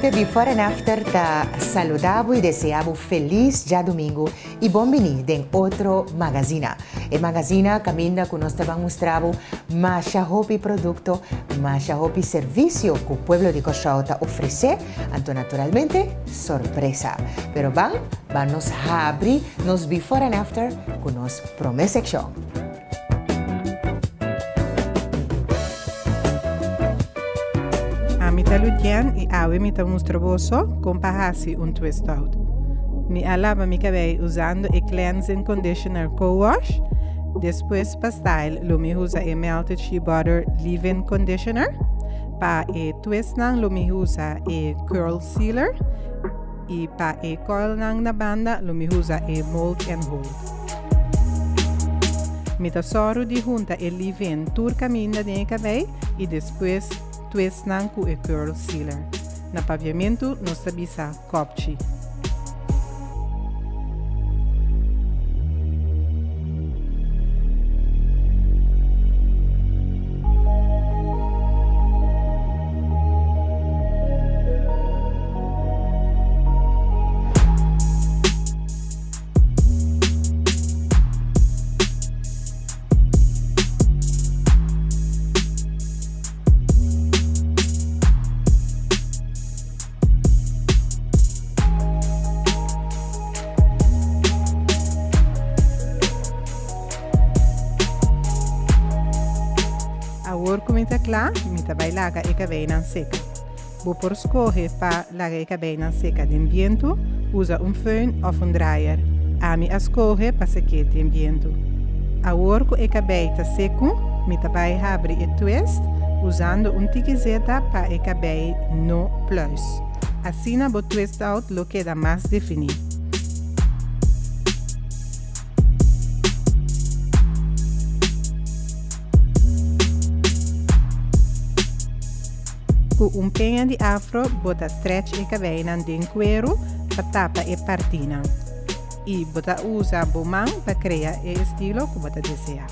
Naturalmente Before and After ta saluda bo y desea bo feliz djadomingo y bon bini den otro magazina. E magazina caminda cu nos ta ban mustra bo masha hopi producto, masha hopi servicio cu pueblo di Corsou ta ofrece, anto naturalmente sorpresa. Pero ban, ban nos habri nos Before and After cu nos prome seccion. Ami ta Lutien y awe mi ta mustra boso con pa haci un twist out. Mi a laba mi cabey usando e cleansing conditioner co-wash. Despues pa style lo mi usa e melted shea butter leave-in conditioner. Pa e twistnan lo mi usa e curl sealer y pa e coilnan na banda lo mi usa e mold and hold. Mi ta sòru di hunta e leave-in tur kaminda den e kabei i despues twist nan ku e curl sealer. Na papiamentu nos ta bisa kòpchi. Awor ku mi ta kla, mi ta bai laga e kabeinan seka. Bo por skohe pa laga e kabeinan seka den bientu, usa un föhn òf un draier. Ami a skohe pa sek'é den bientu. Awor ku e kabei ta seku, mi ta bai habri e twist usando un tiki zeta pa e kabei no pluis. Asina bo twist out lo keda mas definí. Ku un peña di afro bo ta stretch e kabeinan den kueru pa tapa e partinan i bo ta usa bo man pa krea e estilo ku bo ta deseá.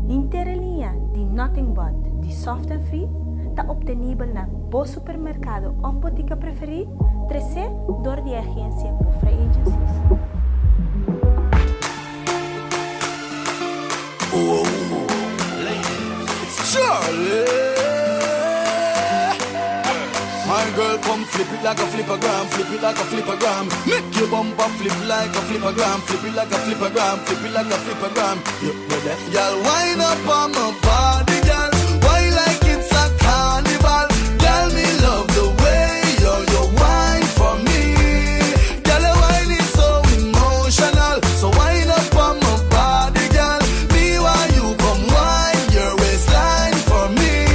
Henter e liña di Nothing But di Soft and Free ta obtenibel na bo supermerkado òf botika preferí, tresé dor di e agensia Pofre Agencies. It's Charlie. My girl, come flip it like a flippergram, flip it like a flippergram. Make your bumper flip like a flippergram, flip it like a flippergram, flip it like a flippergram. You ready? Girl, wind up on my body, girl. Wine like it's a carnival. Girl, me love the way you you wine for me. Girl, your wine is so emotional. So wind up on my body, girl. Me want you come wine your waistline for me.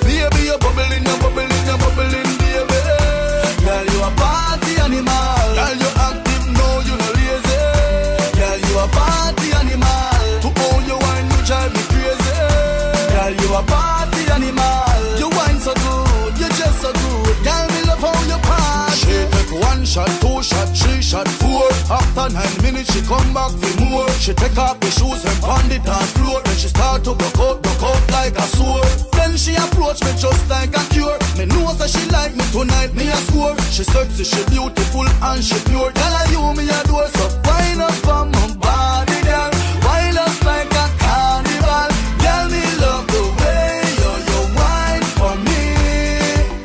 Baby, you're bubbling, you're bubbling, you're bubbling, baby. Girl, you a party animal. Girl, you active, no, you no lazy. Girl, you a party animal. To all you wine, you drive me crazy. Girl, you a party animal. You wine so good, you just so good. Girl, me love how you party. She take one shot, two shot, three shot, four. After 9 minutes, she come back for more. She take off the shoes and pound the dance floor. Then she start to broke out, broke out like a sore. Then she approach me just like a cure. Me know that she like me tonight, me a score. She sexy, she beautiful and she pure. Girl, I you me adore, so wine up on my body, girl. Wine us like a carnival. Girl, me love the way you you wine for me.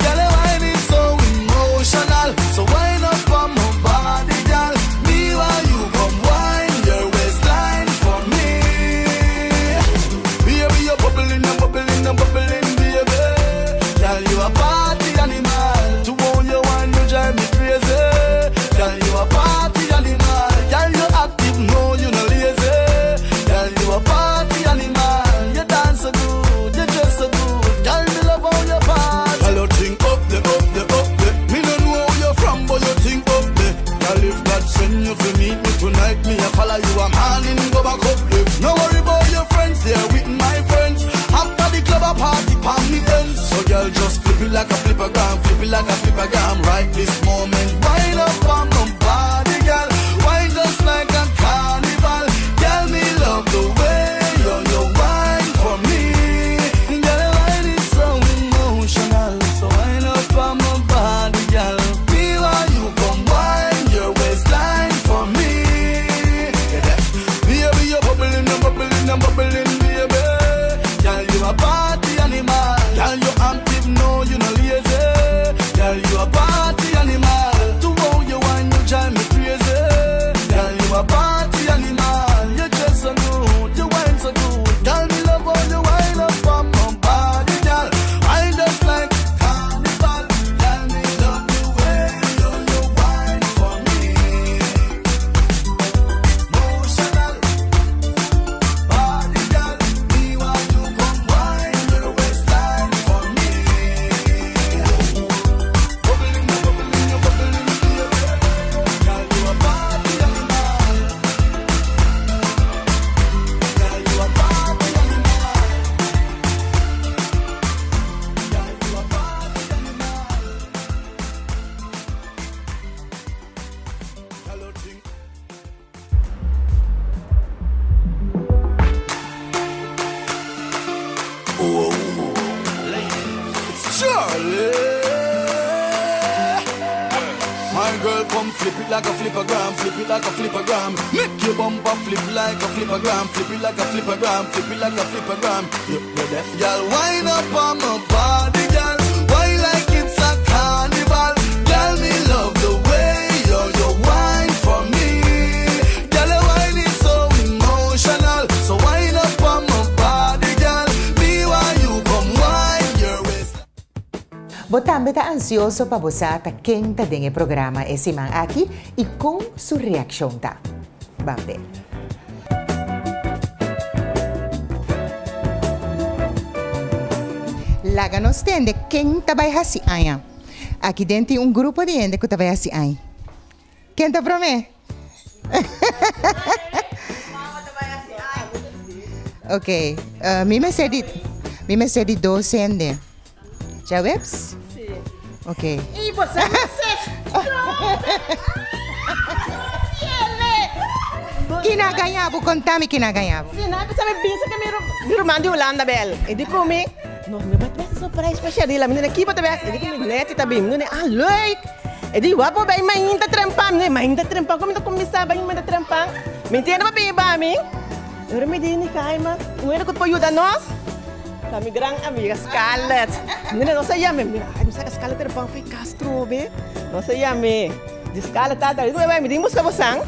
Girl, your wine is so emotional. So wine up on my body, girl. Me want you come wine your waistline for me. Baby, you're bubbling, you're bubbling, you're bubbling, baby. Girl, you a party animal. To own you wine, you drive me crazy. Girl, you a party animal. Girl, you active, no, you no lazy. Girl, you a party animal. You dance so good, you dress so good. Girl, me love how you party. Girl, you think up the, up the, up the. Me no know where you from, but you think up the. Girl, if God send you to meet me tonight, me a follow you. I'm morning, go back up there. No worry about your friends, they're with my friends. After the club, a party, palm me ends. So girl, just flip it like a flippergram, flip it like a flippergram. Right this moment, wind up. Girl, come flip it like a flippergram, flip it like a flippergram. Make your bumper flip like a flippergram, flip it like a flippergram, flip it like a flippergram. You ready? Girl, wind up on my body, girl. Wine like it's a carnival. Girl, me love the way you you wine for me. Girl, your wine is so emotional. So wind up on my body, girl. Me want you come wine your waist. Bo tambe ta ansioso pa bo sa ta ken ta den e programa e siman aki i kon su reakshon ta? Ban be. Laga nos tende ken ta bai hasi aña. Aki den tin un grupo di hende ku ta bai hasi aña. Ken ta promé? Ok, mi mester di, mi mester di dos hende. Djaweps? Sí. Ok. I bo sa mester Kina gaña bo? Konta mi kina gaña bo. Si nan bisa mi bisa ke mi ruman di Hulanda bel. E di ku mi, no, mi bai ta surprise pa Sharila. Mi di, ki bo ta bai hasi? E di ku mi, Netty ta bin. Mi di, ah, leuk. E di, wak bo bai mainta trempan. Mi di, mainta trempan? Kon mi ta kuminsá bai mainta trempan? Mi entiende bo bin ba mi? Ora mi di, Nikaima, un hende ku por yuda nos ta mi gran amiga Scarlett. Mi di, nos a yam'é. Mi di, ay, mi sa ku Scarlett ta trempan for Castro be. Nos a yam'é. Di Scarlett tata, di ku mi di buska bo san.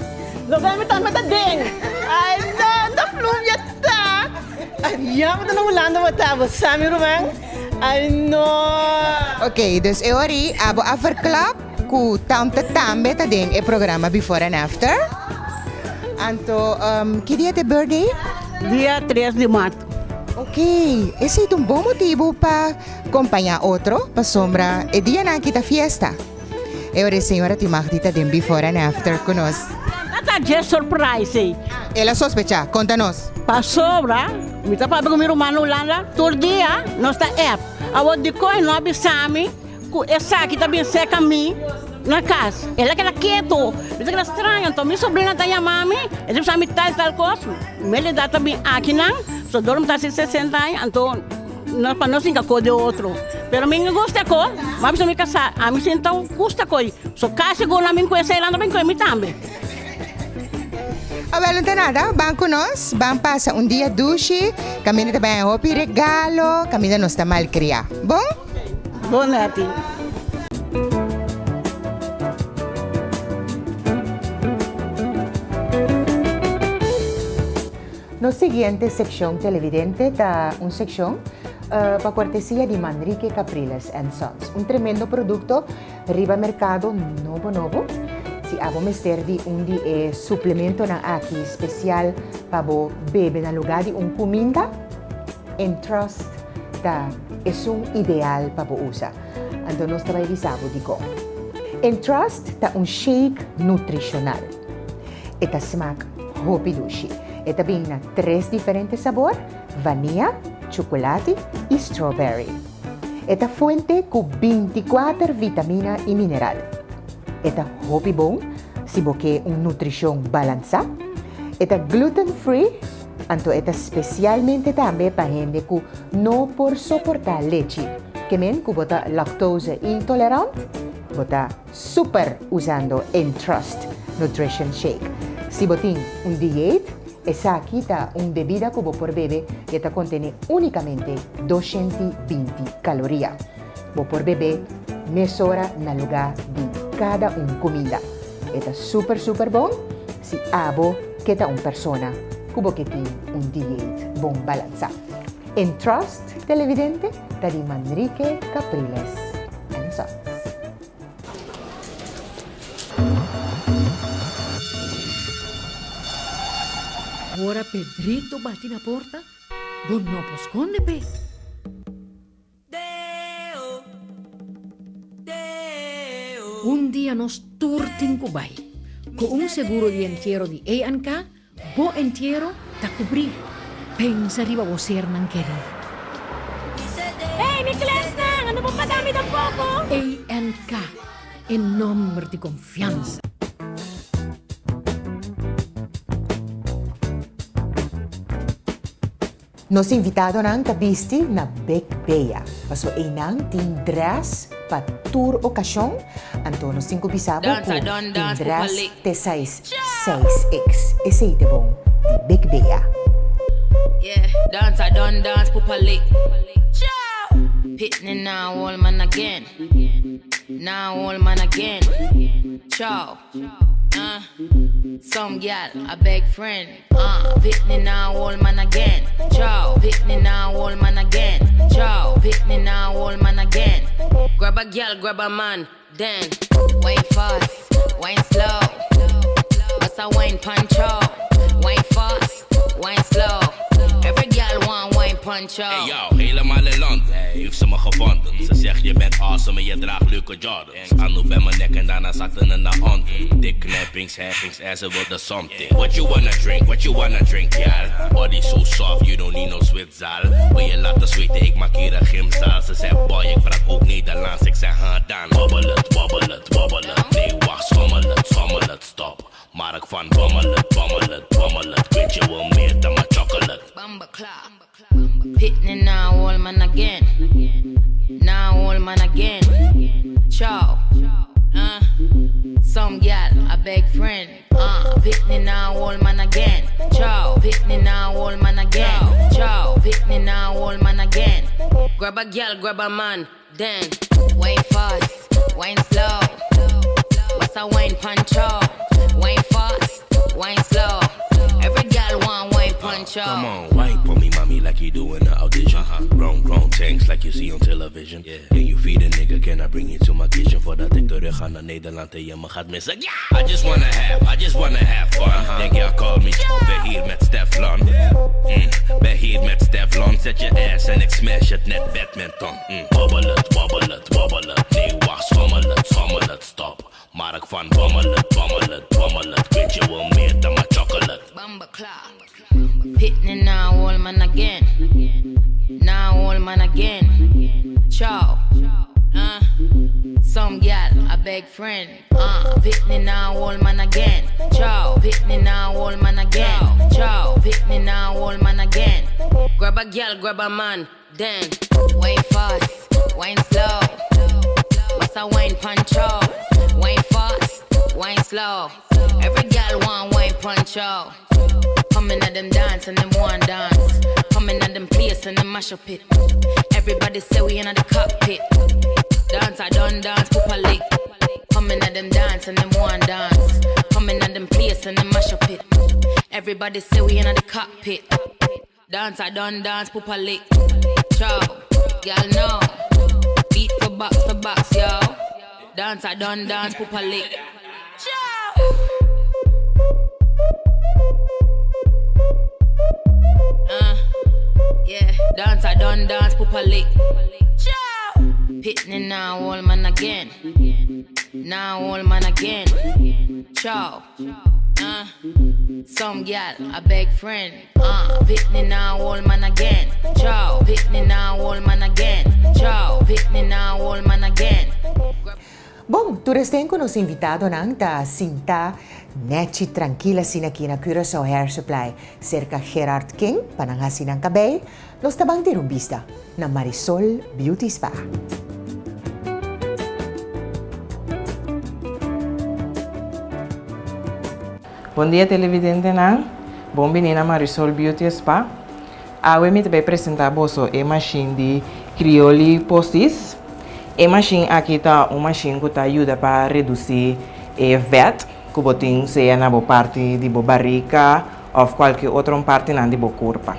Loke mi tambe ta den. Ay, no, ta plumia ta. Ay, ya bo ta na Hulanda bo ta, bo sa mi ruman. Ay no. Ok, dus e ora ei abo a verklap ku tante tambe ta den e programa Before and After. Anto, ki dia ta e birthday? Dia tres di mart. Ok, esei ta un bon motibu pa kompañá otro, pasobra e dianan aki ta fiesta. E ora e señora tin mag di ta den Before and After ku nos. Ta dje surprise ei. El a sospechá. Konta nos. Pasobra mi ta papia ku mi ruman na Hulanda tur dia nos ta app. Awor dikon e no a bisa mi ku esaki ta bin serka mi na kas? El a keda ketu. Mi ta keda straño. Anto mi sobrina ta yama mi, e ta bisa mi tal tal kos. Mi edat ta bin akinan, so dor mi ta hasi sesenta aña, anto. No pa no sinka ko di otro. Pero mi no gusta ko, ma bisa mi kasá, ami si no gusta ko. So kasi ku nan bin ku esei nan ta bin ku mi tambe. Awel no ta nada, ban ku nos, ban pasa un dia dushi, kaminda ta bai hopi regalo, kaminda nos ta malkriá. Bon? Bon Netty. Nos siguiente seccion televidente ta un seccion pa cortesia di Manrique Capriles and Sons. Un tremendo producto riba mercado nobo nobo. Si abo mester di un di e suplementonan aki special pa bo bebe na lugar di un cuminda, Entrust ta esun ideal pa bo usa. Anto nos ta bai bisa bo dikon. Entrust ta un shake nutricional. E ta smak hopi dushi. E ta bin na tres diferente sabor, vania, chukulati i strawberry. E ta fuente ku binti kuater vitamina i mineral. E ta hopi bon si bo ke un nutrishon balansá. E ta gluten free, anto e ta spesialmente tambe pa hende ku no por soportá lechi. Ke men ku bo ta lactose intolerant, bo ta. Super usando Entrust Nutrition Shake. Si bo tin un dieet, esaki ta un bebida ku bo por bebe i e ta kontené únikamente 220 kaloria. Bo por beb'é mesora na lugá di kada un kuminda. E ta super super bon si abo ke ta un persona ku bo ke tin un dieet bon balansá. Entrust, televidente, ta di Manrique Capriles and Sons. Ora Pedrito bati na porta, bo no por skonde p'e. Un dia nos tur tin ku bai. Ku un seguro di entiero di A&K, Bo entiero ta kubrí. Pensa riba bo sernan kerí. Hey, mi klesnan, ando bo paga mi tampoko? ANK, e nomber di konfiansa. Nos invitadonan ta bisti na Big Bea, paso einan tin dress. pa tur okashon, anto nos tin ku bisa bo ku tin dress te size 6X. Esei te bon di Big Bea. Uh, Pitney now, old man again. Chow, Pitney now, old man again. Chow, Pitney now, old man again. Grab a girl, grab a man, then. Wine fast, wine slow. What's a wine punch out? Wine fast, wine slow. Every girl want wine punch out. Hey yo, helemaal in Londen heeft ze me gevonden. Ze zegt je bent awesome en je draagt leuke Jordans. Anu bij mijn nek en daarna zakte het naar onder. Dik knappings, heffings en ze wilde something. What you wanna drink, what you wanna drink, y'all? Body so soft, you don't need no Zwitzaal. Wil je laten zweten, ik maak hier een gymzaal. Ze zei boy, ik praat ook Nederlands, ik zei huh dan. Wobbel het, wobbel het, wobbel het. Nee wacht, schommel het, schommel het, stop. Maar ik van bommel het, bommel het, bommel het. Weet je wel meer dan mijn chocolate. Pitney now, old man again. Now, old man again. Chow. Some gal, a beg friend. Pitney now, old man again. Chow. Pitney now, old man again. Chow. Pitney now, old man again. Grab a gal, grab a man, then. Wine fast, wine slow. What's a wine punch out? Wine fast, wine slow. Every gal want wine punch out. Come on, wine for me, mommy, like you do in the audition. Grown, grown tanks like you see on television. Yeah. Can you feed a nigga? Can I bring you to my kitchen? Voordat ik terug ga naar Nederland en je me gaat missen. Yeah! I just wanna have, I just wanna have fun. Denk ja, call me, ben hier met Steflon. Ben hier met Steflon. Zet je ass en ik smash het net badminton. Wobbel het, wobbel het, wobbel het. Nee, wacht, schommel het, schommel het, stop. Maar ik van bommel het, bommel het, bommel het. Weet je wel meer dan mijn chocolate. Pitney now, old man again. Now, old man again. Chow. Some gal, a beg friend. Pitney now, old man again. Chow. Pitney now, old man again. Chow. Pitney now, old man again. Grab a gal, grab a man, then. Wine fast, wine slow. What's a wine punch out? Wine fast, wine slow. Every gal want wine punch out. Coming at them dance and them one dance. Coming at them place and them mash up it. Everybody say we in the cockpit. Dance I done dance, poop a lick. Coming at them dance and them one dance. Coming at them place and them mash up it. Everybody say we in the cockpit. Dance I done dance, poop a lick. Ciao, y'all know. Beat for box, yo. Dance I done dance, poop a lick. Yeah, dance I done dance, poop a lick. Pitney now, old man again. Now, old man again. Chow. Some gal, a beg friend. Pitney now, old man again. Chow. Pitney now, old man again. Chow. Pitney now, old man again. Bon, tur esten ku nos invitadonan ta sinta nechi trankil asina aki na Curaçao Hair Supply serka Gerard King pa nan hasi nan kabei, nos ta ban tira un bista na Marisol Beauty Spa. Bon dia televidentenan, bon bini na Marisol Beauty Spa. Awe mi ta bay presenta boso e machine di Crioliposis. E machine aki ta un machine cu ta yuda pa reduci e vet cu bo tin sea na bo parti di bo barica of cualke otro partinan di bo curpa.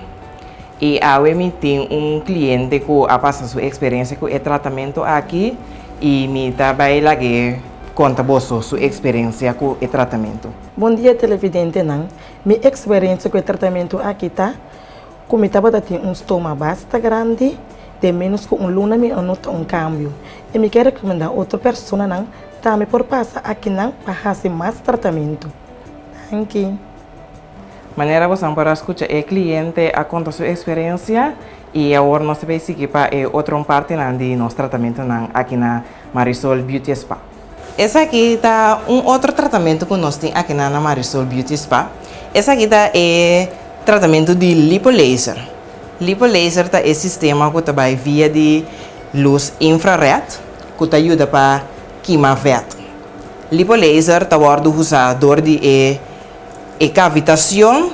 Y awe mi tin un cliente cu a pasa su experiencia cu e tratamento aki y mi ta bay lag'e conta boso su experiencia cu e tratamento. Bon dia televidentenan, mi experiencia cu e tratamento aki ta cu mi tabata tin un stoma basta grandi, den menos cu un luna mi a nota un cambio y mi kier recomenda otro personanan tambe por pasa akinan pa haci mas tratamento. Danki. Manera bosan por a scucha e cliente a conta su experiencia y awor nos ta bay sigui pa e otro partinan di nos tratamentonan aki na Marisol Beauty Spa. Esaki ta un otro tratamentu ku nos tin akinan na Marisol Beauty Spa. Esaki ta e tratamentu di lipolaser. Lipolaser ta e sistema ku ta bai via di lus infrared. ku ta yuda pa kima vèt. Lipolaser ta wòrdu usá dor di e e kavitashon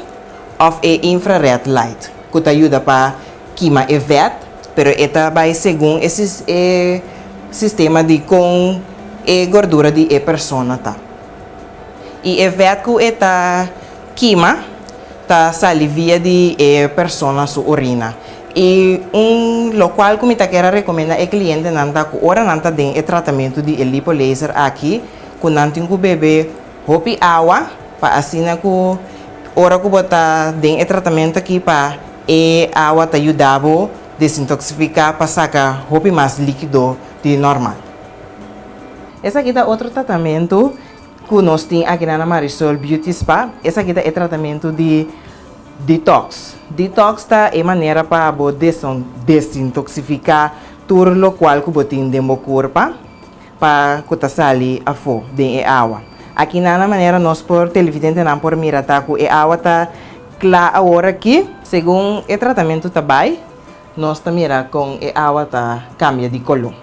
òf e infrared light ku ta yuda pa kima e vèt, pero e ta bai segun e e sistema di kon e gordura di e persona ta. I e vèt ku e ta kima ta sali via di e persona su orina. I un lokual ku mi ta kier a rekomendá e klientenan ta ku ora nan ta den e tratamentu di e lipolaser aki ku nan tin ku bebe hopi awa pa asina ku ora ku bo ta den e tratamentu aki pa e awa ta yuda bo desintoksifiká pa saka hopi mas likido di normal. Esaki ta otro tratamentu ku nos tin aki na Marisol Beauty Spa. Esaki ta e tratamentu di detox. Detox ta e manera pa bo desintoksifiká tur lokual ku bo tin den bo kurpa pa ku ta sali afó den e awa. Aki na na manera nos por televidentenan por mira ta ku e awa ta kla awor aki. Segun e tratamentu ta bai nos ta mira kon e awa ta kambia di koló.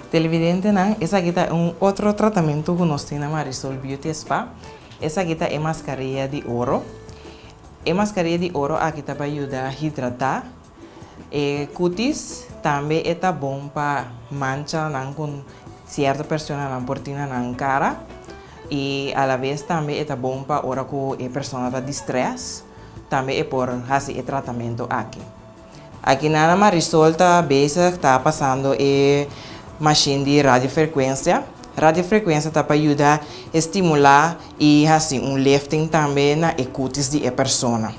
Televidentenan, esaki ta un otro tratamentu ku nos tin na Marisol Beauty Spa. Esaki ta e maskaria di oro. E maskaria di oro aki ta pa yuda hidratá e kutis. Tambe e ta bon pa manchanan ku sierto personanan por tin na nan kara. I alabes tambe e ta bon pa ora ku e persona ta di strès, tambe e por hasi e tratamentu aki. Aki Nana Marisol ta bezig ta pasando e mashin di radiofrekuensia. Radiofrekuensia ta pa yuda estimulá i hasi un lifting tambe na e kutis di e persona.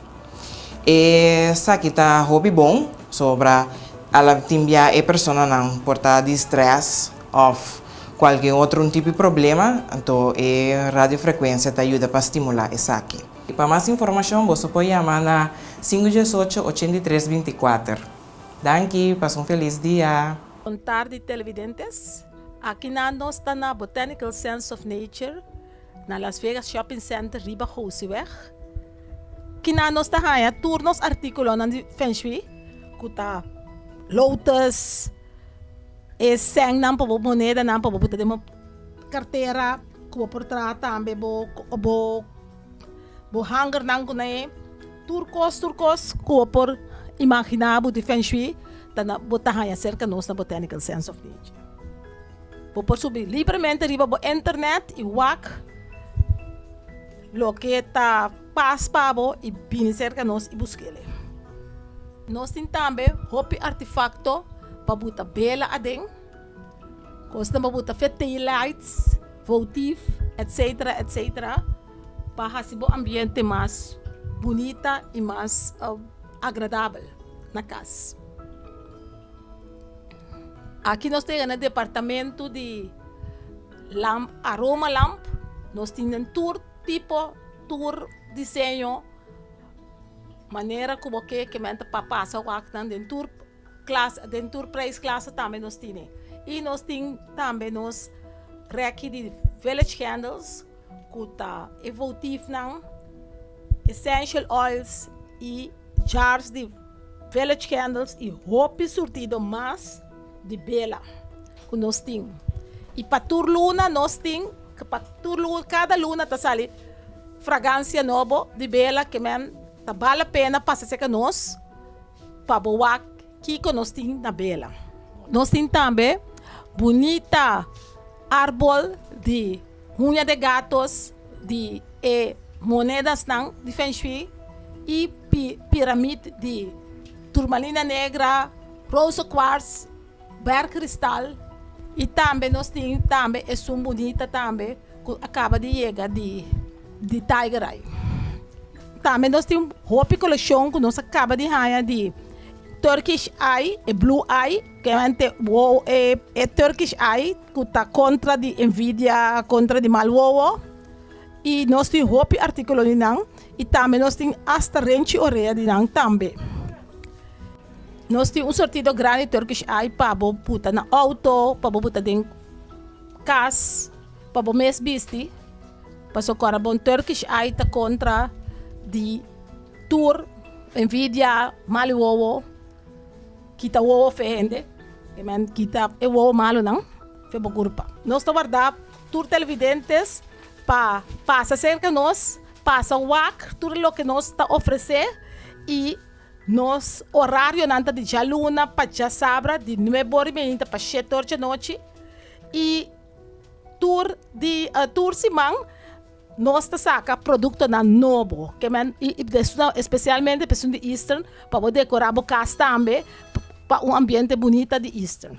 Esaki ta hopi bon sobra ala tin bia e personanan por ta di stress òf kualke otro un tipo di problema, anto e radiofrekuensia ta yuda pa stimulá esaki. Pa mas informashon boso por yama na sinku diesocho ochenta i tres binti kuater. Danki, pasa un felis dia. Bon tardi televidentes, aki nan nos ta na Botanical Sense of Nature na Las Vegas Shopping Center riba Gosieweg. Kinan nos ta haña tur nos artíkulonan di Feng Shui ku ta lotus, e sènnan pa bo monedanan pa bo buta den bo kartera ku bo por traha tambe bo bo. Bo hangernan ku nan e tur kos tur kos ku bo por imaginá bo di feng shui ta na bo ta haña serka nos na Botanical Sense of Nature. Bo por subi libremente riba bo internet i wak loke ta pas pa bo i bini serka nos i busk'el. Nos tin tambe hopi artefakto pa buta bela aden, kosnan pa buta fe tea lights. Votief, etc. Etc. Pa hasi bo ambiente mas bunita i mas agradabel na kas. Aki nos ta yega na departamento di lamp, aroma lamp. Nos tin den tur tipo, tur diseño, manera ku bo ke, ke men ta pa pasa wak nan den tur klas, den tur prijsklasse tambe nos tine. I nos tin tambe nos reki di village candles ku ta e votiefnan, essential oils i jars di village candles i hopi surtido mas di bela ku nos tin. I pa tur luna nos tin, pa tur luna, kada luna ta sali fragansia nobo di bela ke men ta bal la pena pasa serka nos. Pa bo wak kiko nos tin na bela. Nos tin tambe bunita arbol di huña de gatos, di e monedasnan di feng shui i piramid di turmalina negra, rose quartz, bergkristal i tambe nos tin tambe esun bunita tambe ku a kaba di yega di di Tiger Eye. Tambe nos tin hopi kolekshon ku nos a kaba di haña di Turkish Eye, e Blue Eye, kende wowo e e Turkish Eye ku ta kontra di envidia, kontra di mal wowo. I nos tin hopi artíkulo di nan i tambe nos tin asta renchi orea di nan tambe. Nos tin un sortido grandi Turkish Eye pa bo buta na outo, pa bo buta den kas, pa bo mes bisti. Paso kora bon Turkish Eye ta kontra di tur envidia, mali wowo, kita wowo fe hende. Ke men kita e wowo malunan fe bo kurpa. Nos ta warda tur televidentes pa pasa serka nos, pasa wak tur loke nos ta ofresé i nos orarionan ta di djaluna pa djasabra di nuebe ora i meinta pa shete ora djanochi i tur di tur siman Nos ta saka produktonan nobo, ke men i espesialmente pa esun di Eastern, pa bo dekorá bo kas tambe pa un ambiente bunita di Eastern.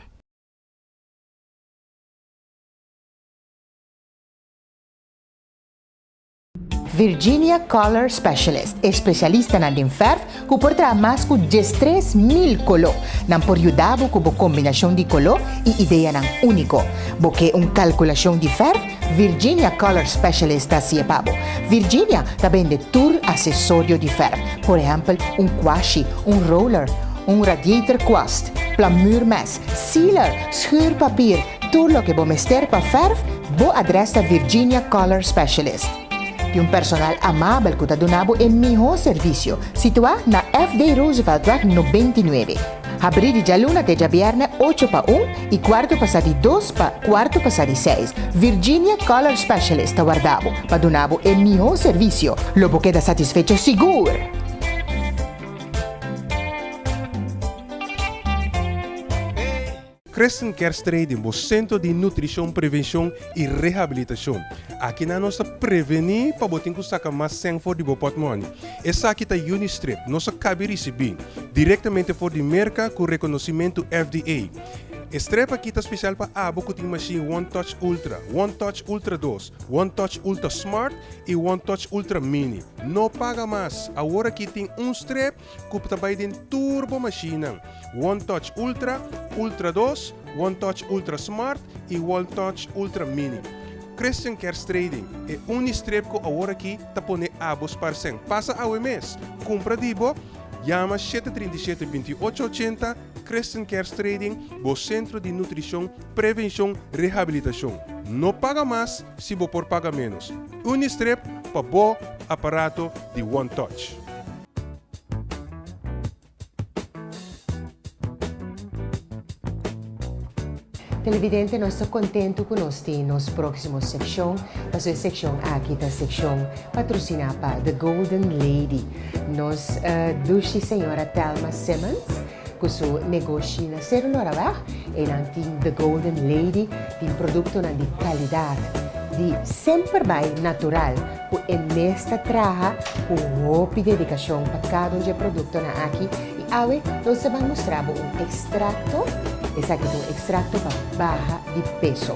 Virginia Color Specialist, espesialistanan den fèrf ku por traha mas ku 13,000 koló. Nan por yuda bo ku bo kombinashon di koló i ideanan úniko. Bo ke un kalkulashon di fèrf? Virginia Color Specialist ta hasié pa bo. Virginia ta bende tur asesorio di fèrf, por ehèmpel un kwashi, un roller, un radiator kwast, plamuurmes, sealer, schuurpapier, tur loke bo mester pa fèrf, bo adrès ta Virginia Color Specialist. Di un personal amabel ku ta duna bo e mihó servisio, situá na FD Rooseveltweg 99. Habrí di djaluna te djabièrnè ocho pa un i kuarto pasá di dos pa kuarto pasá di seis. Virginia Color Specialist ta warda bo pa duna bo e mihó servisio. Lo bo keda satisfecho sigur! Christian Care Trading, bo sentro di nutrishon, prevenshon i rehabilitashon. Akinan nos ta prevení pa bo tin ku saka mas sèn for di bo pòtmòni. Esaki ta Unistrip, nos a kabi risibí direktamente for di Merka ku rekonosimentu FDA. E strip aki ta spesial pa abo ku tin mashin One Touch Ultra, One Touch Ultra dos, One Touch Ultra Smart i One Touch Ultra Mini. No paga mas! Awor aki tin un strip ku ta bai den tur bo mashinnan. One Touch Ultra, Ultra dos, One Touch Ultra Smart i One Touch Ultra Mini. Christian Cares Trading, e unistrip ku awor aki ta pone abo spar sèn. Pasa awe mes! Kumpra di bo, yama 737 28 80, Christian Cares Trading, bo sentro di nutrishon, prevenshon, rehabilitashon. No paga mas si bo por paga ménos. Unistrip pa bo aparato di One Touch. Televidente, nos ta kontentu ku nos tin nos próksimo sekshon, pasobra e sekshon aki ta sekshon patrosiná pa The Golden Lady. Nos dushi señora Thelma Simmons ku su negoshi na Seru Loraweg, einan tin The Golden Lady, tin produktonan di kalidat, di semper bai natural. Ku e mes ta traha ku hopi dedikashon pa kada un dje produktonan aki i awe nos ta ban mustra bo un ekstrakto, esaki ta un ekstrakto pa baha di peso.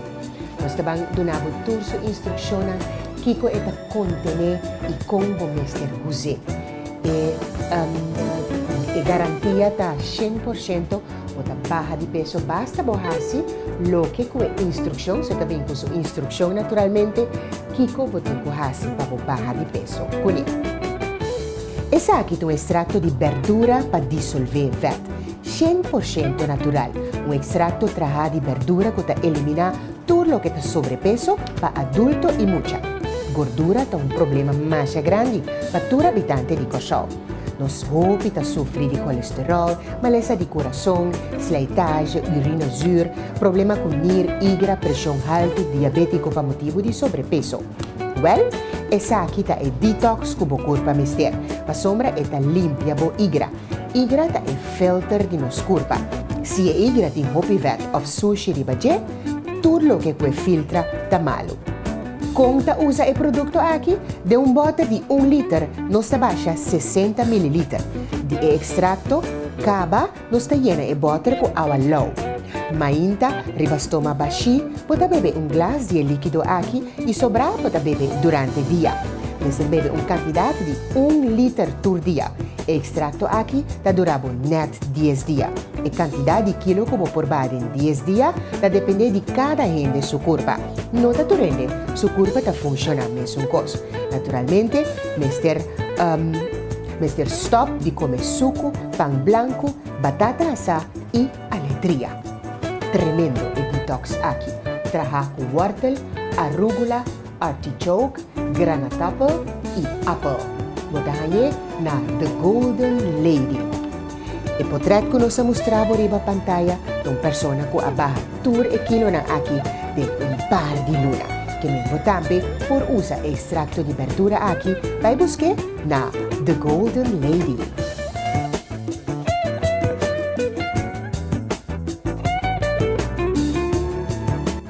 Nos ta ban duna bo tur su instrukshonnan kiko e ta kontené i kon bo mester us'é. E e garantia ta 100% bo ta baha di peso basta bo hasi loke ku e instrukshon, so ta bin ku su instrukshon naturalmente, kiko bo tin ku hasi pa bo baha di peso kuné. Esaki ta un ekstrakto di berdura pa disolvé vèt, 100% natural, un ekstrakto trahá di berdura ku ta eliminá tur loke ta sobrepeso pa adulto i mucha. Gordura ta un problema masha grandi pa tur habitante di Kòrsou. Nos hopi ta sufri di kolesteròl, malesa di kurason, slijtage, urine zuur, problema ku nir, igra, preshon haltu, diabétiko pa motibu di sobrepeso. Wèl, esaki ta e detox ku bo kurpa mester, pasobra e ta limpia bo igra. Igra ta e filter di nos kurpa. Si e igra tin hopi vèt òf sushi riba dje, tur loke ku e filtra ta malu. Kon ta usa e produkto aki? Den un bòter di un liter nos ta basha 60 mililiter di e ekstrakto, kaba nos ta yena e bòter ku awa lou. Mainta, riba stoma bashí, bo ta bebe un glas di e líkido aki i sobrá bo ta bebe durante dia. Mester bebe un kantidat di un liter tur dia. E ekstrakto aki ta dura bo nèt dies dia. E kantidat di kilo ku bo por baha den dies dia ta dependé di kada hende su kurpa. No ta tur hende su kurpa ta funshoná mesun kos. Naturalmente mester mester stòp di kome suku, pan blanku, batata asá i aletria. Tremendo e detox aki. Trahá ku wòrtel, arúgula, artichoke, granatapel i apel. Bo ta hañ'é na The Golden Lady. E potret ku nos a mustra bo riba pantaya ta un persona ku a baha tur e kilonan aki den un par di luna. Ke men bo tambe por usa e ekstrakto di berdura aki bai busk'é na The Golden Lady.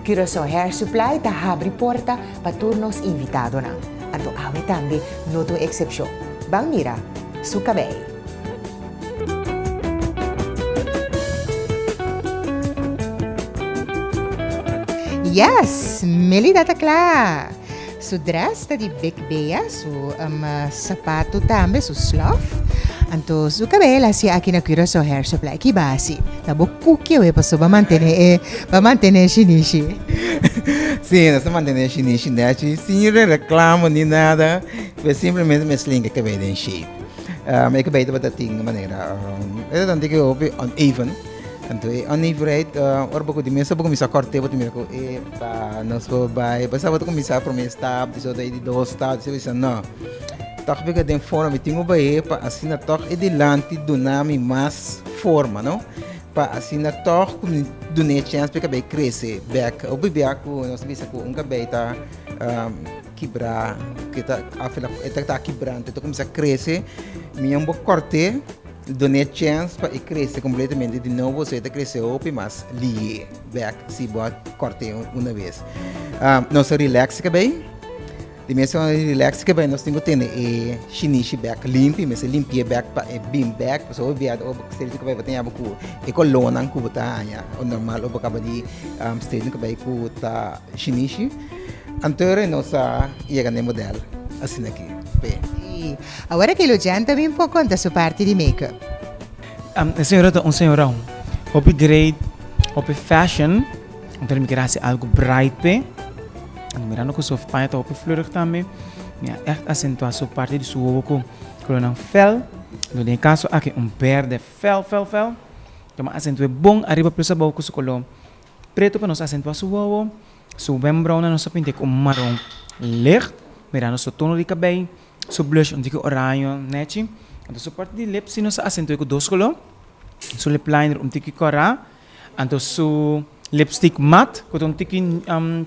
Curaçao Hair Supply ta habri porta pa tur nos invitadonan. Anto awe tambe no ta un eksepshon. Ban mira su kabei. Yes! Melida ta kla! Su dress ta di Big Bea, su um, sapato tambe, su slof. Anto su kabei el hasi aki na Curaçao Hair Supply. Ki basi? Ta bo kuki awe paso ba mantene e, ba mantene e shinishi. Sí, nos ta mantene e shinishi nechi, sin reclamo ni nada. Pues simplemente me slinga kabei den shape. E kabei tabata tin manera, e tabata un tiki hopi uneven. Anto e unevenheid, ora bo ku di mesa bo kuminsá kòrt'é bo ta mira ku epa, nos por bai. Pasá bo ta kuminsá promé stap, despues e di dos stap, despues bo bisa no, tòg mi ka den forma, mi tin ku bai pa asina tòg e dilanti duna mi mas forma, no? Pa asina tòg ku mi dun'é chèns pa e kabei krese bèk. Hopi bia ku nos ta bisa ku un kabei ta. Kibra, ke ta afila, e ta ta kibrante, ta kuminsá krese, mi un bo kòrt'é, dun'é chèns pa e krese kompletamente di nobo, so e ta krese hopi mas lié bèk si bo a kòrt'é una bes. Nos a rilèks kabei, di mes forma di rilèks kabei nos tin ku tene e shinishi bèk limpi, mester limpi'é bèk pa e bin bèk, pasobra hopi bia ora bo straight kabei bo ta haña bo ku e kolónan ku bo ta haña normal ora bo kaba di straight kabei ku ta shinishi. Anto nos a yega na e model asina aki p'e. Sí. Awor aki Lucian ta bin por konta su parti di make-up. E señora ta un señora hopi great, hopi fashion. Anto mi kier hasi algo bright p'e. Anto mirando ku su paña ta hopi fleurig tambe, mi a ègt asentuá su parti di su wowo ku kolornan fel. Anto den e kaso aki un berde fel fel fel. Anto mi a asentu'é bon ariba plus abou ku su kolor pretu pa nos asentuá su wowo. Su wembrounan nos a pinta ku un maron licht, mirando su tono di kabei, su blush un tiki oraño nechi. Anto su parti di lip si nos a asentu'e ku dos koló, su lip liner un tiki kòrá, anto su lipstick mat ku ta un tiki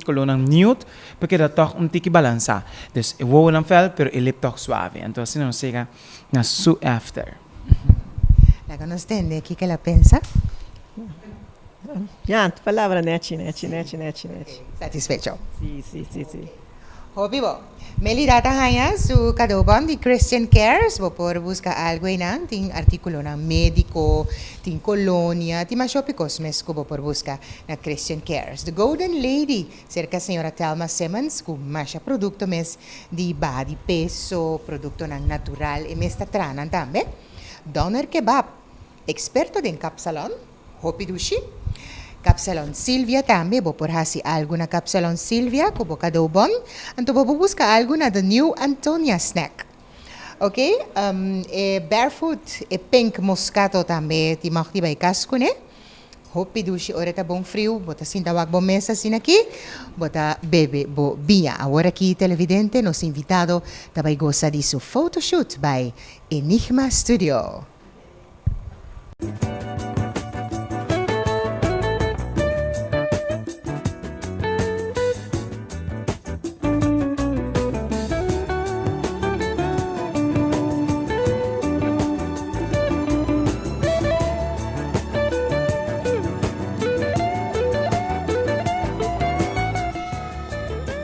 kolónan nude pa keda tòg un tiki balansá. Dus e wowonan fèl pero e lip tòg suave. Anto asina nos yega na su after. Laga nos tende kiko el a pensa. Ya, tu palabra nechi, nechi, nechi, nechi, nechi. Satisfecho? Si, si, si, si. Hopi bo. Melida ta haña su cadeaubon di Christian Cares. Bo por busca algo einan. Tin articulonan medico, tin colonia, tin mas hopi cos mes cu bo por busca na Christian Cares. The Golden Lady, cerca señora Thelma Simmons cu masha producto mes di baha di peso, productonan natural. E mes ta traha nan tambe. Doner Kebab, experto den kapsalon. Hopi dushi. Kapsalon Silvia tambe bo por hasi algu na Kapsalon Silvia ku bo kadou bon, anto bo por buska algu na The New Antonia Snack. Ok, e barefoot, e pink moscato tambe tin mag di bai kas kuné. Hopi dushi ora e ta bon friu, bo ta sinta wak bo mes asina aki, bo ta bebe bo biña. Awor aki televidente nos invitado ta bai gosa di su photoshoot by Enigma Studio.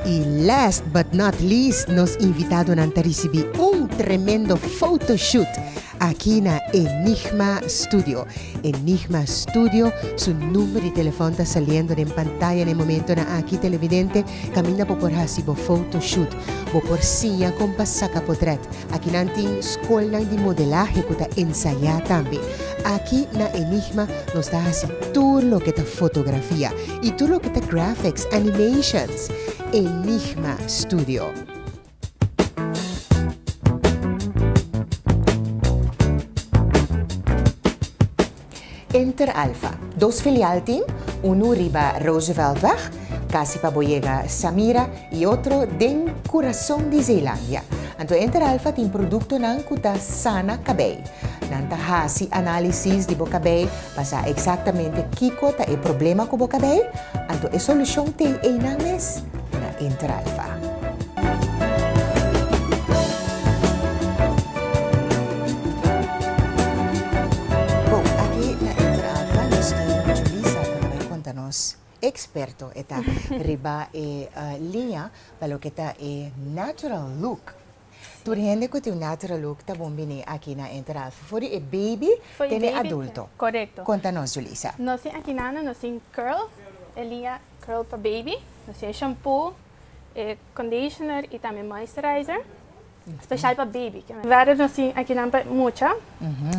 Y last but not least nos invitadonan ta ricibi un tremendo photoshoot Aki na Enigma Studio. Enigma Studio, su number di telefòn ta saliendo den pantaya na e momentonan aki, televidente, kaminda bo por hasi bo photoshoot. Bo por siña kon pa saka potrèt. Aki nan tin skolnan di modelahe ku ta ensayá tambe. Aki na Enigma nos ta hasi tur loke ta fotografia i tur loke ta graphics, animations. Enigma Studio. Inter Alpha. Dos filial tin, unu riba Rooseveltweg, kasi pa bo yega Samira, i otro den kurason di Zeelandia. Anto Inter Alpha tin produktonan ku ta sana kabei. Nan ta hasi análisis di bo kabei pa sa eksaktamente kiko ta e problema ku bo kabei, anto e solushon t'ei einan mes na Interalfa. Bon, aki na Interalfa nos tin Julisa ku ta bai konta nos, eksperto e ta riba e liña pa loke ta e natural look. Tur hende ku tin un natural look ta bon bini aki na Interalfa, for di e baby te na e adulto. Korekto. Konta nos, Julisa. Nos tin aki nana, nos tin curl, e liña curl pa baby, nos tin e shampoo, e conditioner y tambe moisturizer, special pa baby. Verder nos tin aki nan pa mucha.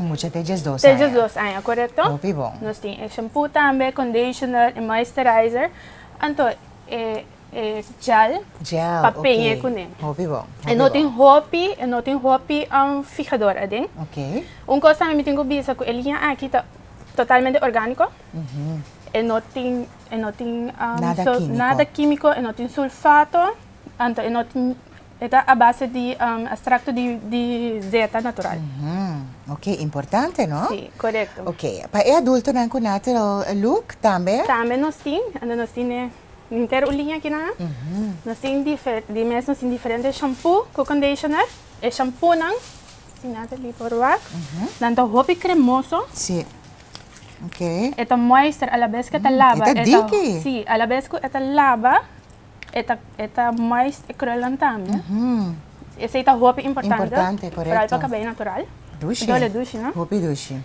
Mucha te 12 aña. Te 12 aña, korekto. Hopi bon. Nos tin e shampoo tambe, conditioner, e moisturizer, anto e E gel, Gel, pa peña ok. kuné. Hopi bon, E hopi no tin bon. hopi, e no tin hopi fijador aden. Ok. Un kos tambe mi tin ku bisa ku e liña aki ta totalmente orgániko. E no tin, e no tin Nada kímiko. nada kímiko, e no tin sulfato, anto e no tin, e ta a base di ekstrakto di di zeta natural. Ok, importante no? Sí, korekto. Ok, pa e adultonan ku natural look tambe? Tambe nos tin, anto nos tin e Henter un liña aki nan. Nos tin difer, di mes nos tin diferente shampoo cu conditioner. E shampoonan, si Natalie por wak, nan ta hopi cremoso. Si. Ok. E ta moister a la bes cu e ta laba. E ta diki. Si, a la bes cu e ta laba, e ta, e ta moist e krulnan tambe. Esey ta hopi importante. Importante, corecto. Vooral pa cabello natural. Dushi. Dole dushi, no? Hopi dushi.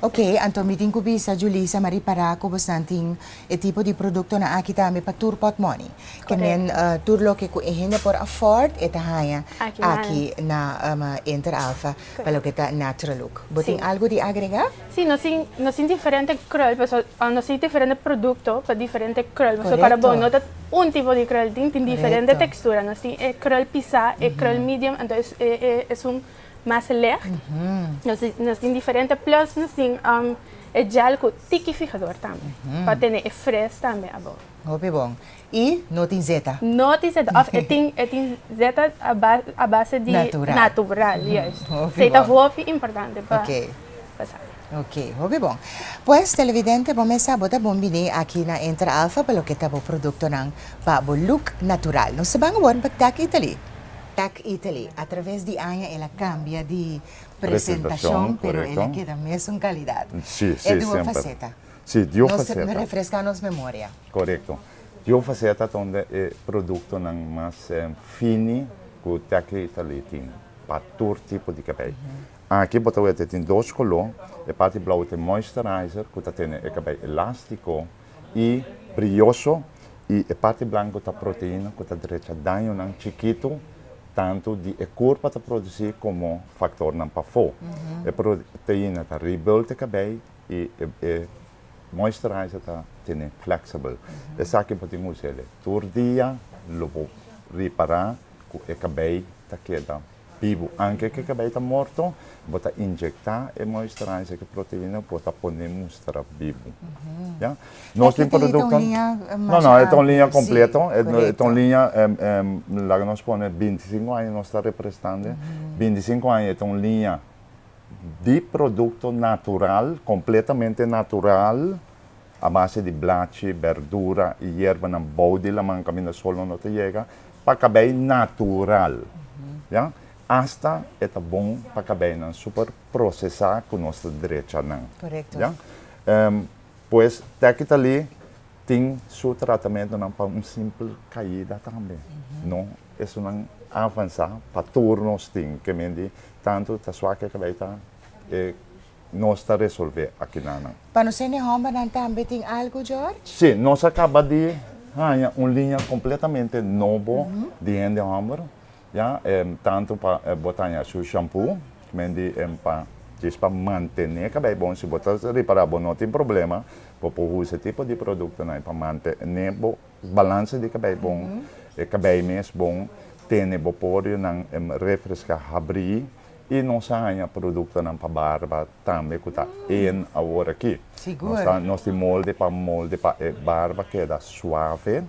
Ok, anto mi tin ku bisa Julissa ma ripará ku bosnan tin e tipo di produktonan aki tambe pa tur pòtmòni. Ke men tur loke ku e hende por afford e ta haña aki na Inter Alpha pa loke ta natural look. Bo tin algu di agregá? Sí, nos tin nos tin diferente krul pasobra nos tin diferente produkto pa diferente krul. Pasobra kada bo no ta un tipo di krul tin, tin diferente tekstura. Nos tin e krul pisá, e krul medium, anto esun mas licht. Nos nos tin diferente plus nos tin e gel cu tiki fijador tambe pa tene e fres tambe abou. Hopi bon. Y no tin zeta? No tin zeta of e tin e tin zeta a base di Natural. natural juist. Hopi Esey ta bon. hopi importante pa pa sa. Ok, hopi bon. Pues televidente bo mes sa bo ta bon bini aki na Inter Alpha pa loke ta bo productonan pa bo look natural. Nos ta ban awor pa Tech Italy. Tech Italy, a traves di aña el a cambia di presentacion, pero el a keda mesun calidad. Sí, sí, E duo semper. faceta. Sí, duo Nos faceta. refresca nos memoria. Correcto. Duo faceta ta unda e productonan mas fini cu Tech Italy tin pa tur tipo di cabey. Aki bo ta wete tin dos color, e parti blauw ta e moisturizer cu ta tene e cabey elastico y brioso y e parti blanco ta proteina cu ta drecha dañonan chikito tanto di e curpa ta produci como factornan pafo. E proteina ta rebuild e cabey y e moisturizer ta tene flexible. Esaki bo tin us'e tur dia lo bo ripara cu e cabey ta keda Bibu, anke ke kabei ta morto, bo ta injektá e moisturizer ku proteina, bo ta pone mustra bibu. Ya. Nos tin produkto. No, no, e ta un liña kompleto, e ta un liña, laga nos pone 25 aña nos ta representando, 25 aña e ta un liña di produkto natural, kompletamente natural, a base di blachi, berdura i yerbanan bou di laman kaminda sol no ta yega, pa kabei natural. Ya. Asta e ta bon pa kabeinan super prosesá ku nos ta drecha nan. Korekto. Ya. Pues tèki ta li tin su tratamentonan pa un simpel kaida tambe. No esunnan avansá pa tur nos tin ke men di tantu ta swak e kabei ta e nos ta resolvé akinanan. Pa nos hende hòmbernan tambe tin algu, George? Sí, nos a kaba di haña un liña kompletamente nobo di hende hòmber, ya, tantu pa bo ta haña su shampoo, men di pa djis pa mantené kabei bon, si bo ta ripará bo no tin problema, bo por usa e tipo di produktonan pa mantené bo balansa di kabei bon, e kabei mes bon, tene bo porionan refreská, habrí. I nos a haña produktonan pa barba tambe ku ta in awor aki. Sigur. Nos ta nos tin molde pa molde pa e barba keda suave,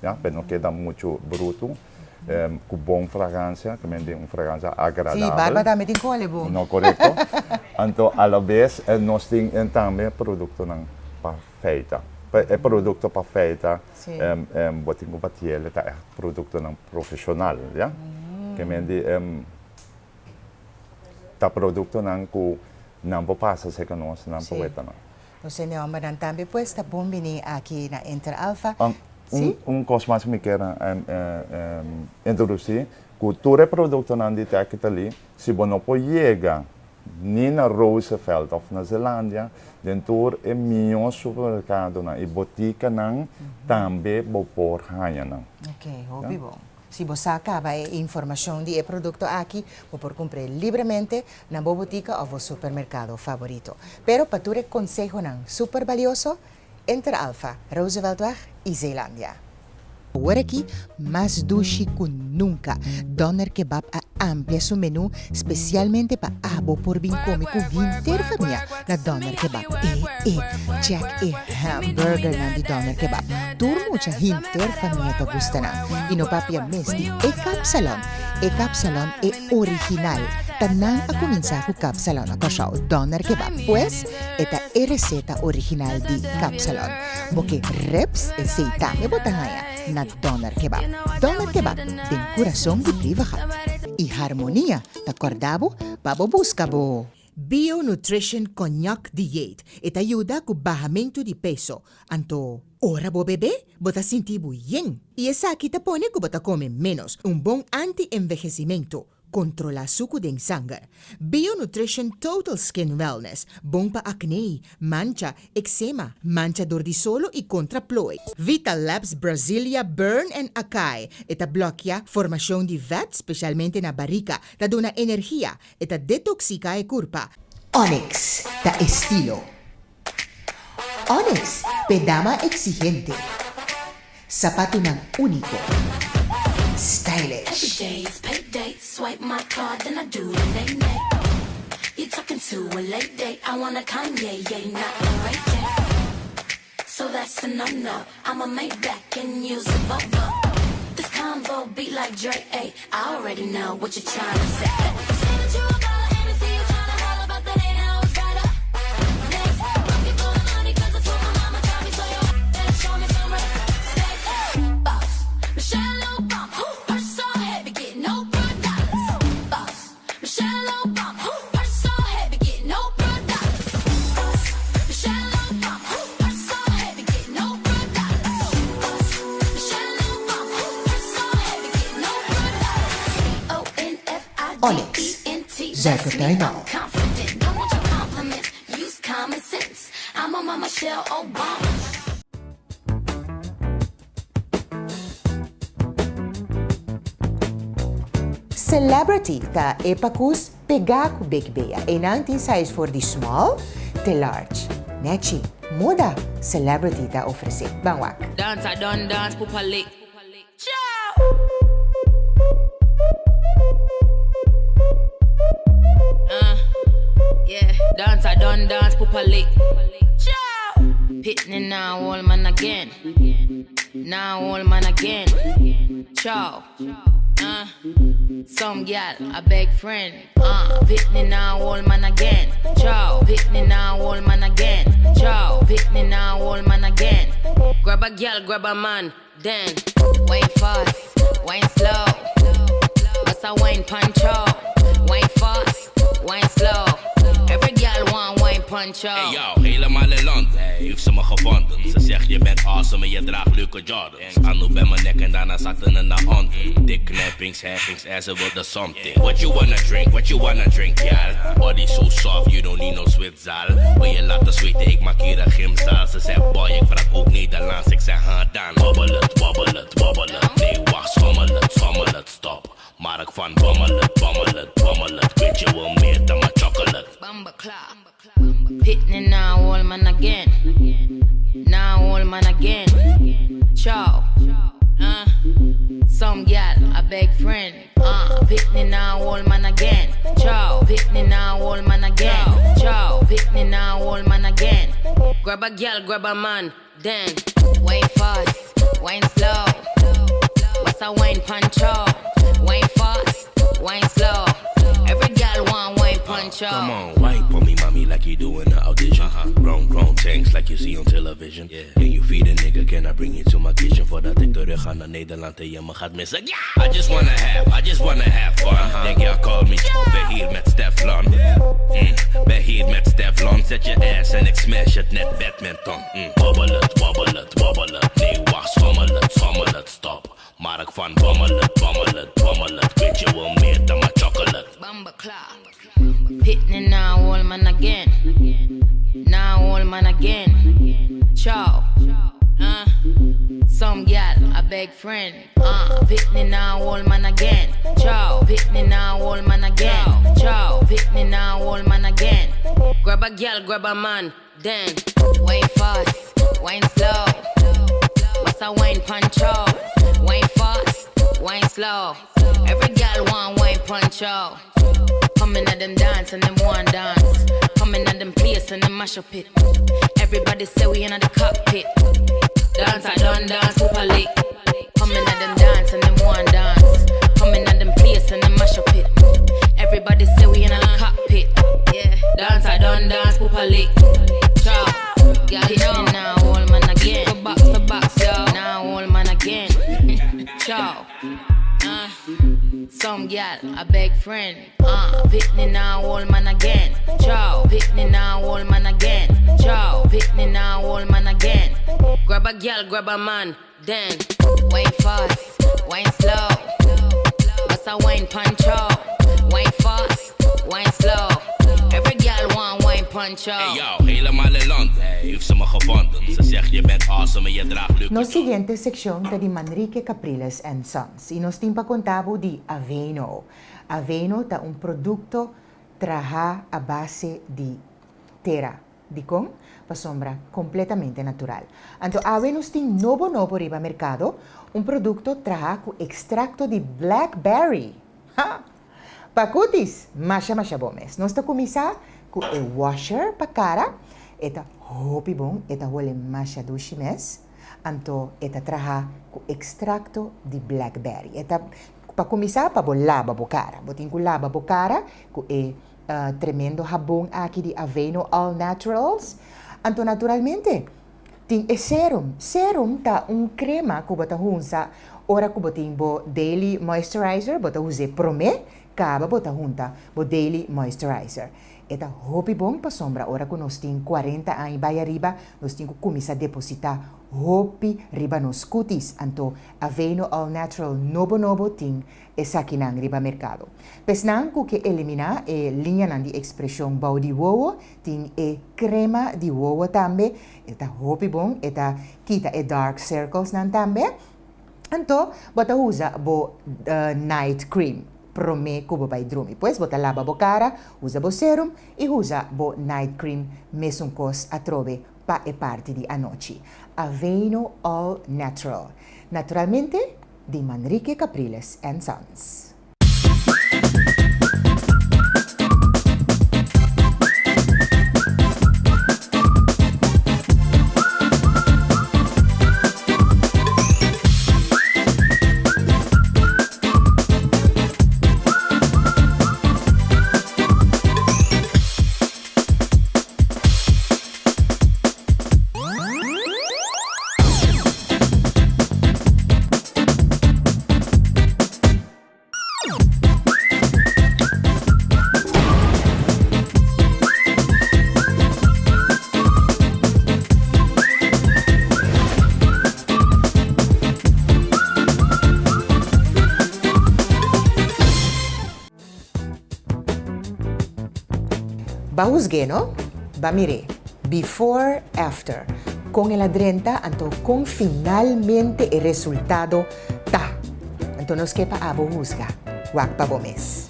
ya, pa e no keda muchu brutu. Ku bon fragansia, ke men den un fragansia agradabel. Sí, barba tambe tin kole bo. No, korekto. Anto a la bes nos tin tambe produktonan pa feita. E produkto pa feita bo tin ku batiel ta ègt produktonan profeshonal, ya. Ke men di ta produktonan ku nan por pasa serka nos, nan por weta nan. Nos hende hombernan tambe pues ta bon bini aki na Inter Alpha. Un un kos mas mi kier introdusí, ku tur e produktonan di Tech Italy, si bo no por yega ni na Roosevelt òf na Zelandia, den tur e mihó supermerkadonan i botikanan tambe bo por haña nan. Ok, hopi bon. Si bo sa kaba e informashon di e produkto aki, bo por kumpr'é libremente na bo botika òf bo supermerkado faborito. Pero pa tur e konsehonan super balioso, Inter Alpha, Rooseveltweg i Zeelandia. Awor aki mas dushi ku nunka, Doner Kebab a amplia su menú spesialmente pa abo por bin kome ku henter famia na Doner Kebab. E e, check e hamburgernan di Doner Kebab. Tur mucha henter famia ta gusta nan. I no papia mes di e kapsalon. E kapsalon e original. Ta nan a kuminsá ku kapsalon na Kòrsou, Doner Kebab. Pues, e ta e reseta original di kapsalon. Bo ke ribs, esei tambe bo ta haña na Doner Kebab. Doner Kebab, den kurason di Brievengat. I Harmonia ta kòrda bo pa bo buska bo. Bio Nutrition Cognac Dieet. E ta yuda ku bahamentu di peso. Anto, ora bo bebe, bo ta sinti bo yen. I esaki ta pone ku bo ta kome ménos. Un bon anti-envehesimentu. Kontrolá suku den sanger. Bio Nutrition Total Skin Wellness. Bon pa akné, mancha, eksema, mancha dor di solo i kontra plooi. Vital Labs Brasilia Burn and Acai. E ta blòkia formashon di vèt, spesialmente na barika. Ta duna energia. E ta detoksika e kurpa. Onyx ta estilo. Onyx p'e dama exigente. Sapatunan úniko. Stylish. Onyx, Zuikertuin Mall. Celebrity ta e pakus pegá ku Big Bea. Einan tin size for di small te large. Nechi, moda Celebrity ta ofresé. Ban wak. Dance a done dance pupa lick. Uh, yeah. Dance a done dance pupa lick. Pitney now old man again. Now old man again. Ciao. Uh, some gal, a beg friend. Uh, Pitney now old man again. Ciao. Pitney now old man again. Ciao. Pitney now old man again. Grab a gal, grab a man, then. Wine fast, wine slow. What's a wine punch out? Wine fast, wine slow. Every gal want wine punch out. Hey yo, helemaal in Londen heeft ze me gevonden. Ze zegt je bent awesome en je draagt leuke Jordans. Anu bij mijn nek en daarna zakte het naar onder. Dik knappings, heffings en ze wilde something. What you wanna drink, what you wanna drink, y'all? Body so soft, you don't need no Zwitzaal. Wil je laten zweten, ik maak hier een gymzaal. Ze zegt boy, ik praat ook Nederlands, ik zeg huh dan. Wobbel het, wobbel het, wobbel het. Nee wacht, schommel het, schommel het, stop. Maar ik van bommel het, bommel het, bommel het. Weet je wel meer dan mijn chocolate. Pitney now, old man again. Now, old man again. Ciao. Some gal, a beg friend. Pitney now, old man again. Ciao. Pitney now, old man again. Ciao. Pitney now, old man again. Grab a gal, grab a man, then. Wine fast, wine slow. What's a wine punch Wine fast, wine slow. Every girl want wine punch Come on, wine for me, mommy, like you do in the audition. Grown, grown tanks like you see on television. Yeah. Can you feed a nigga? Can I bring you to my kitchen? Voordat ik terug ga naar Nederland en je me gaat missen. Yeah! I just wanna have, I just wanna have fun. Denk ja, call me. Ben hier met Steflon. Ben hier met Steflon. Zet je ass en ik smash het net badminton. Wobbel het, wobbel het, wobbel het. Nee, wacht, schommel het, schommel het, stop. Maar ik van bommel het, bommel het, bommel het. Weet je wel meer dan maar chocolate. Bamba clap. Pitney now, old man again. Now, old man again. Ciao. Some gal, a beg friend. Pitney now, old man again. Ciao. Pitney now, old man again. Ciao. Pitney now, old man again. Grab a gal, grab a man, then. Wine fast, wine slow. What's a wine punch out? Wine fast, wine slow. Every gal want wine punch out. Coming at them dance and them one dance. Coming at them place and them mash up it. Everybody say we in the cockpit. Dance I done dance, super lick. Coming at them dance and them one dance. Coming at them place and them mash up it. Everybody say we in the cockpit. Yeah. Dance I done dance, super lick. Ciao. Girl, you know now, old man again. For box for box, yo. Now old man again. Ciao. Some gal, a beg friend. Pitney now, old man again. Ciao. Pitney now, old man again. Ciao. Pitney now, old man again. Grab a gal, grab a man, then. Wine fast, wine slow. What's a wine punch out? Wine fast, wine slow. Every gal want wine punch out. Hey yo, helemaal in Londen heeft ze me gevonden. Ze zegt je bent awesome en je draagt luxe. Nos siguiente seccion ta di Manrique Capriles and Sons y nos tin pa conta bo di Aveeno. Aveeno ta un producto traha a base di tera. Dicon? Pasobra completamente natural. Anto awe nos tin nobo nobo riba mercado, un producto traha cu extracto di blackberry. Ha! Pa cutis, masha masha bon mes. Nos ta cuminsa cu e washer pa cara. E ta hopi bon, e ta hole masha dushi mes. Anto e ta traha cu extracto di blackberry. E ta pa cuminsa pa bo laba bo cara. Bo tin cu laba bo cara cu e tremendo habon aki di Aveeno All Naturals. Anto naturalmente tin e serum. Serum ta un crema cu bo ta hunsa ora cu bo tin bo daily moisturizer. Bo ta us'e prome, caba bo ta hunta bo daily moisturizer. E ta hopi bon pasobra ora cu nos tin cuarenta aña bay ariba nos tin cu cuminsa deposita hopi riba nos cutis. Anto Aveeno All Natural nobo nobo tin esakinan riba merkado. P'esnan ku ke eliminá e liñanan di ekspreshon bou di wowo, tin e krema di wowo tambe, e ta hopi bon, e ta kita e dark circlesnan tambe. Anto bo ta usa bo night cream promé ku bo bai drumi. Pues bo ta laba bo kara, usa bo serum i usa bo night cream mesun kos atrobe pa e parti di anochi. Aveeno All Natural. Naturalmente di Manrique Capriles and Sons. Ba husg'é no? Ba mir'é. Before, after. Kon el a drenta, anto kon finalmente e resultado ta. Anto nos ke pa abo husga. Wak pa bo mes.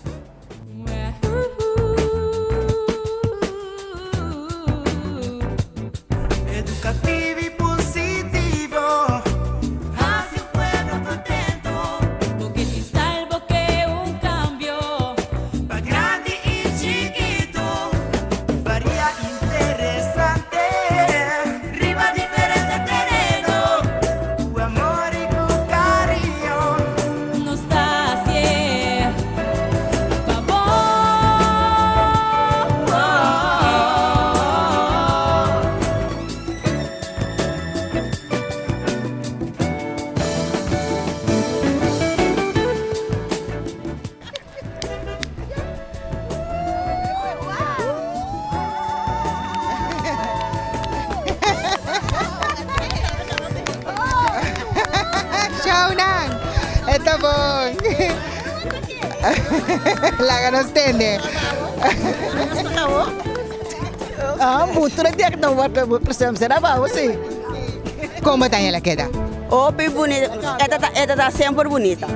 Educativo y positivo. Haci un pueblo contento. Bo ke tin style, bo ke un cambio. Pa grandi y chikito. Varia interesante. Riba diferente tereno. Cu amor y cu cariño. Laga nos tende. Ah, butura di no wat presem será ba si. Kon bo ta el a keda? Hopi bunita. Eta ta eta ta semper bunita.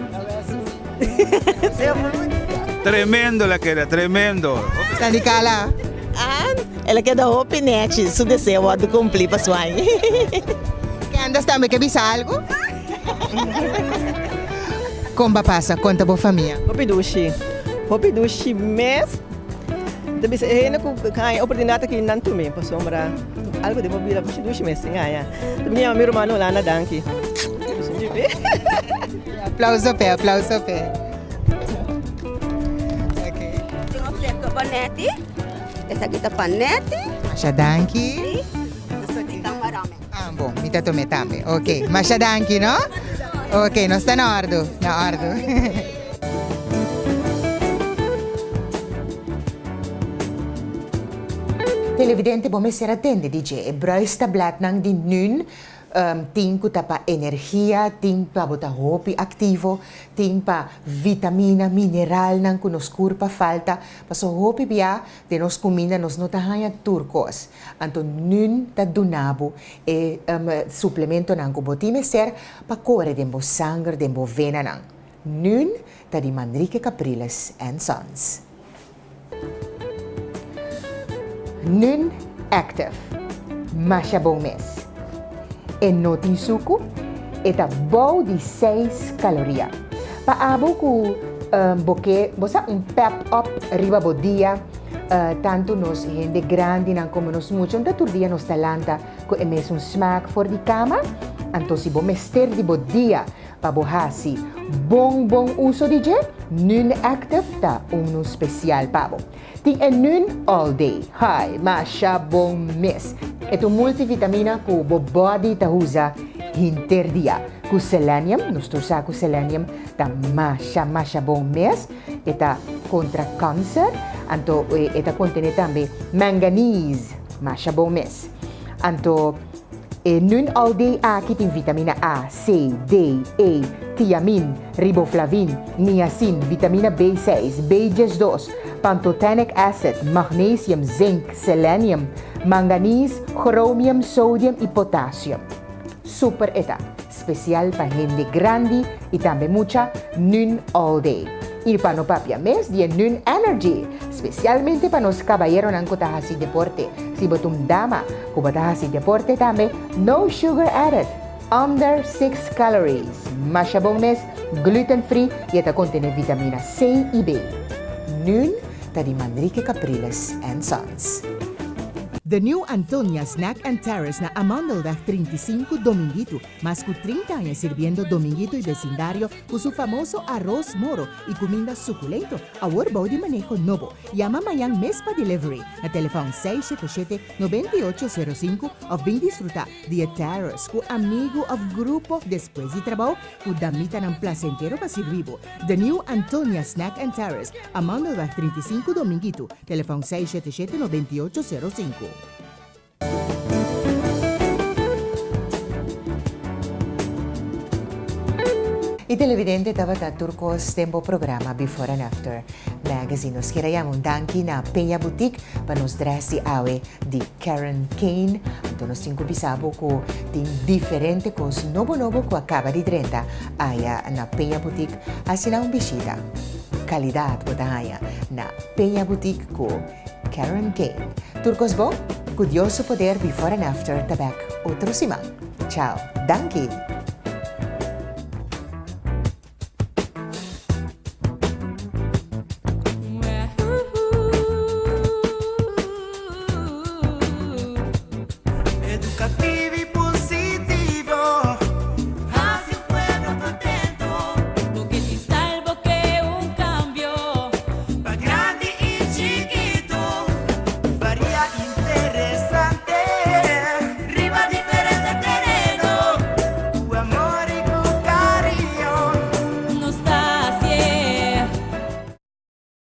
Semper bunita. Tremendo el a keda, tremendo. Sandy Cala. Ah, el a keda hopi nechi. Su deseo wordo cumpli pa su aña. Candace tambe ke bisa algo? Kon ba pasa? Konta bo famia. Hopi dushi. Hopi dushi mes. Ta bisa e hende ku haña oportunidat aki nan tumi pasobra algu den bo bida dushi dushi mes tin haña. Ta mi yama mi ruman Holanda danki. Aplauso p'e, aplauso p'e. Tin obsequio pa Netty. Esaki ta pa Netty. Masha danki. Esaki ta pa Romy. Ah, bon, mi ta tome tambe. Ok, masha danki, no? Ok, nos ta na ordu, na ordu. Televidente, bo mester a tende di dje. E bruistabletnan di Nun tin ku ta pa energia, tin pa bo ta hopi aktivo, tin pa vitamina, mineralnan ku nos kurpa falta. Paso hopi bia den nos kuminda nos no ta haña tur kos. Anto Nun ta duna bo e suplementonan ku bo tin mester pa kore den bo sanger, den bo venanan. Nun ta di Manrique Capriles and Sons. Nun Active, masha bon mes. E no tin suku, e ta bou di seis kaloria. Pa abo ku bo ke bo sa un pep up riba bo dia, Tantu nos hende grandinan komo nos mucha un ta tur dia nos ta lanta ku e mesun smaak for di kama. Anto si bo mester di bo dia pa bo hasi bon bon uso di dje, Nun Active ta unu spesial pa bo. Tin e Nun All Day. Hai, masha bon mes! E ta un multivitamina ku bo body ta usa hinter dia. Ku selenium, nos tur sa ku selenium ta masha masha bon mes. E ta kontra kanser, anto e ta kontené tambe manganese, masha bon mes. Anto e Nun All Day aki tin vitamina A, C, D, E, tiamin, riboflavin, niacin, vitamina B6, B12, pantothenic acid, magnesium, zinc, selenium, manganese, chromium, sodium i potassium. Super e ta! Spesial pa hende grandi i tambe mucha, Nun All Day. I pa no papia mes di e Nun Energy, spesialmente pa nos kabayeronan ku ta hasi deporte. Si bo ta un dama ku bo ta hasi deporte tambe, no sugar added, under 6 calories, masha bon mes, gluten free i e ta kontené vitamina C i B. Nun ta di Manrique Capriles and Sons. The New Antonia Snack and Terrace na Amandelweg 35, Dominguito, mas ku 30 aña sirbiendo Dominguito y besindario ku su famoso aros moro y kuminda sukulento, awor bou di maneho nobo. Yama mañan mes pa delivery na telefòn 677 98 05 òf bin disfrutá di e terrace ku amigu òf grupo despues di trabou ku damitanan plasentero pa sirbi bo. The New Antonia Snack and Terrace, Amandelweg 35, Dominguito. Telefòn 677 98 05. Y televidente tabata tur cos den bo programa Before and After Magazine. Nos kier a yama un danki na Peña Boutique pa nos dress di awe di Karen Kane. Anto nos tin cu bisa bo cu tin diferente cos nobo nobo cu a caba di drenta aya na Peña Boutique. Haci nan un bishita. Calidad bo ta haya na Peña Boutique ku Karen Kane. Tur kos bon? Ku Dios su poder Before and After ta bek otro siman. Chao. Danki!